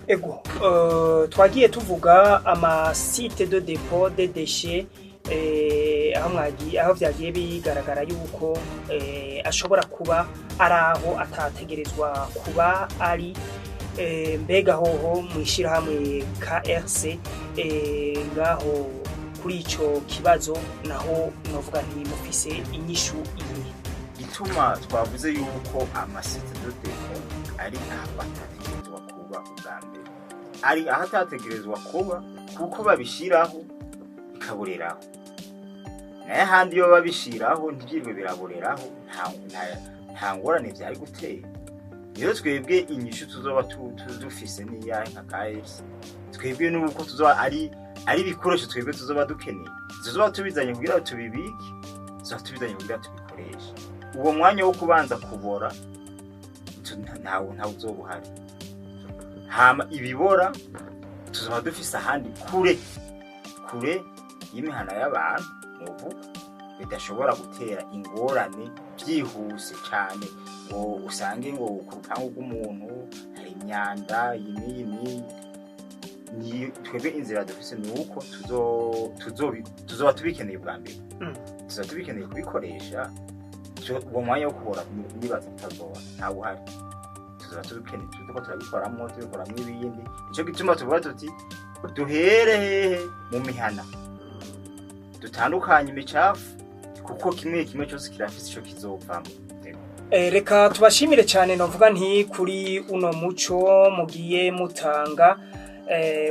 Ego, twagiye tuvuga ama site de dépôt de déchets, aho mwagiye, aho vyagiye bigaragara yuko ashobora kuba ari aho atategerezwa kuba ari. Mbega hoho mw'ishirahamwe KRC, ngaho kuri ico kibazo naho novuga nti mufise inyishu iyihe? Gituma twavuze yuko ama site de dépôt ari aho atategerezwa kuba ubwa mbere, ari aho atategerezwa kuba kuko babishiraho bikaboreraho, naye ahandi iyo babishiraho ntibyirwe biraboreraho, nta ngorane vyari gutera. Rero twebwe inyishu tuzoba dufise n'iyahe nka KFC? Twebwe nuko tuzoba ari ibikoresho twebwe tuzoba dukeneye, tuzoba tubizanye kugira ngo tubibike, tuzoba tubizanye kugira tubikoreshe. Uwo mwanya wo kubanza kubora ntawo uzoba uhari. Hama ibibora tuzoba dufise ahandi kure kure y'imihana y'abantu, novuga bidashobora gutera ingorane byihuse cyane, ngo usange ngo ku rupangu rw'umuntu hari imyanda iyi n'iyi n'iyi. Ni twebwe inzira dufise ni uko tuzoba tubikeneye ubwa mbere, tuzoba tubikeneye kubikoresha. Uwo mwanya wo kubora nibaza utazoba ntawe uhari. Tuzoba tubikeneye, turiko turabikoramwo, tubikoramwo ibindi. Nico gituma tuvuga tuti duhere hehe? Mu mihana, dutandukanye imicafu, kuko kimwe kimwe cyose kirafise ico kizovamwo. Reka tubashimire cyane, novuga nti kuri uno muco mugiye mutanga,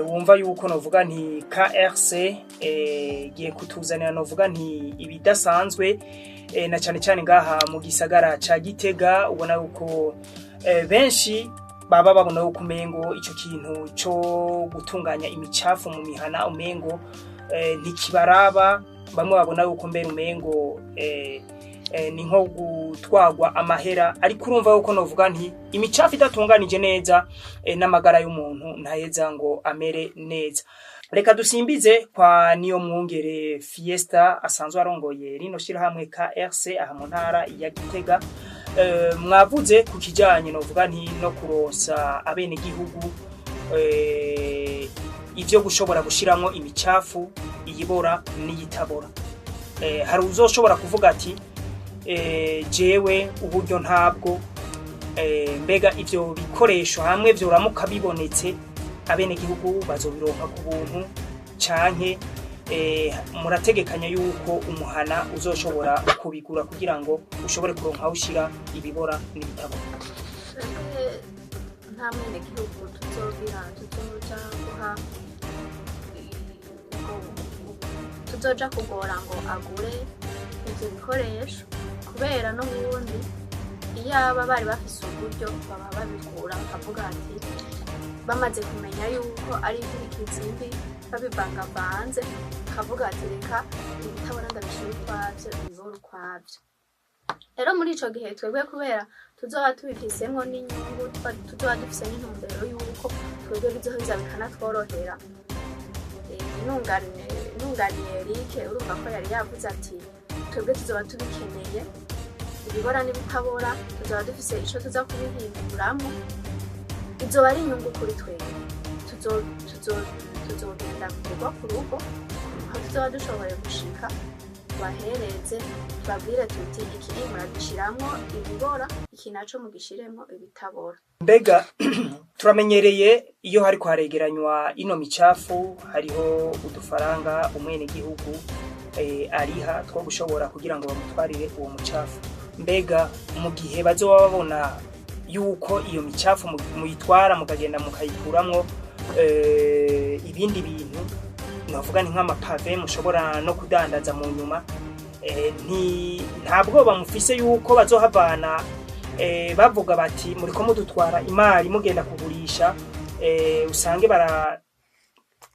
wumva yuko novuga nti KRC igiye kutuzanira, novuga nti ibidasanzwe, na cyane cyane ngaha mu gisagara ca Gitega. Ubona yuko benshi baba babona yuko umengo ico kintu co gutunganya imicafu mu mihana umengo ntikibaraba. Bamwe babona yuko mbere umengo ni nko gutwagwa amahera, ariko urumva yuko novuga nti imicafu idatunganije neza, n'amagara y'umuntu ntaheza ngo amere neza. Reka dusimbize kwa niyo mwungere Fiesta, asanzwe arongoye rino shirahamwe KRC aha mu ntara ya Gitega. Mwavuze ku kijanye, novuga nti no kuronsa abenegihugu ivyo gushobora gushiramwo imicafu iyibora n'iyitabora. Hari uzoshobora kuvuga ati jewe uburyo ntabwo. Mbega ivyo bikoresho hamwe vyoramuka bibonetse, abenegihugu bazobironka ku buntu, canke murategekanya yuko umuhana uzoshobora kubigura kugira ngo ushobore kuronka aho ushira ibibora n'ibitabora? Twebwe nta mwenegihugu tuzogira tuzoja guha tuzoja kugora ngo agure ivyo bikoresho, kubera n'ubundi iyaba bari bafise uburyo baba babigura, bakavuga ati bamaze kumenya yuko ari inkurikizi mbi babivangavanze, bakavuga ati reka ibitabona ndabishira ukwavyo, ibibora ukwavyo. Rero muri ico gihe twebwe, kubera tuzoba tubifisemwo n'inyungu, tuzoba dufise n'intumbero y'uko twebwe bizoheza bikanatworohera. Nunganiye Eric, urumva ko yari yavuze ati twebwe tuzoba tubikeneye, ibibora n'ibitabora tuzoba dufise ico tuza kubihinduramwo, izoba ari inyungu kuri twebwe. Tuzogenda ku rugo ku rugo aho tuzoba dushoboye gushika, tubahereze, tubabwire tuti iki muragishiramwo ibibora, iki naco mugishiremwo ibitabora. Mbega turamenyereye iyo hariko haregeranywa ino micafu, hariho udufaranga umwenegihugu ariha two gushobora kugira ngo bamutwarire uwo mucafu. Mbega mu gihe bazoba babona yuko iyo micafu muyitwara mukagenda mukayikuramwo ibindi bintu, novuga ni nk'ama pavés mushobora no kudandaza mu nyuma, nta bwoba mufise yuko bazohavana bavuga bati muriko mudutwara imari mugenda kugurisha, usange bara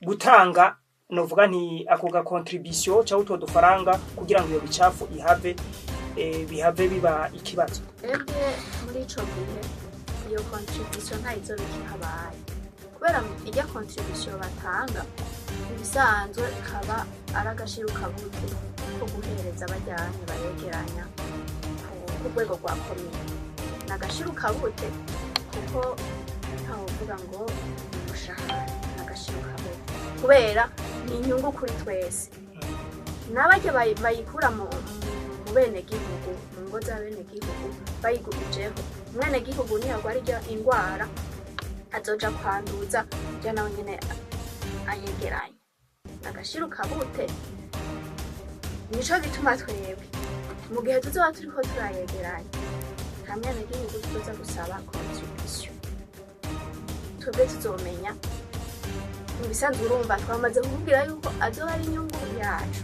gutanga, novuga nti ako ga contribution cyangwa utwo dufaranga kugira ngo iyo micafu ihave, bihave biba ikibazo? Twebwe muri ico gihe iyo contribution ntayizoba ikihabaye, kubera irya contribution batanga ibisanzwe kaba ari agashirukabuke ko guhereza bajyanye bayegeranya ku rwego rwa komine. Ni agashirukabuke kuko ntawuvuga ngo ni umushahara. Umushahara n'agashiro kabone, kubera ni inyungu kuri twese. N'abarya bayikura mu benegihugu, mu ngo z'abenegihugu, bayigumijeho, umwenegihugu niyagwara irya ingwara azoja kwanduza rya nawe nyene ayegeranye agashira ukabute. Nico gituma twebwe mu gihe tuzoba turiko turayegeranya, nta mwenegihugu tuzoza gusaba contribution. Twebwe tuzomenya mu bisanzwe. Urumva twamaze kukubwira yuko azoba ari inyungu yacu.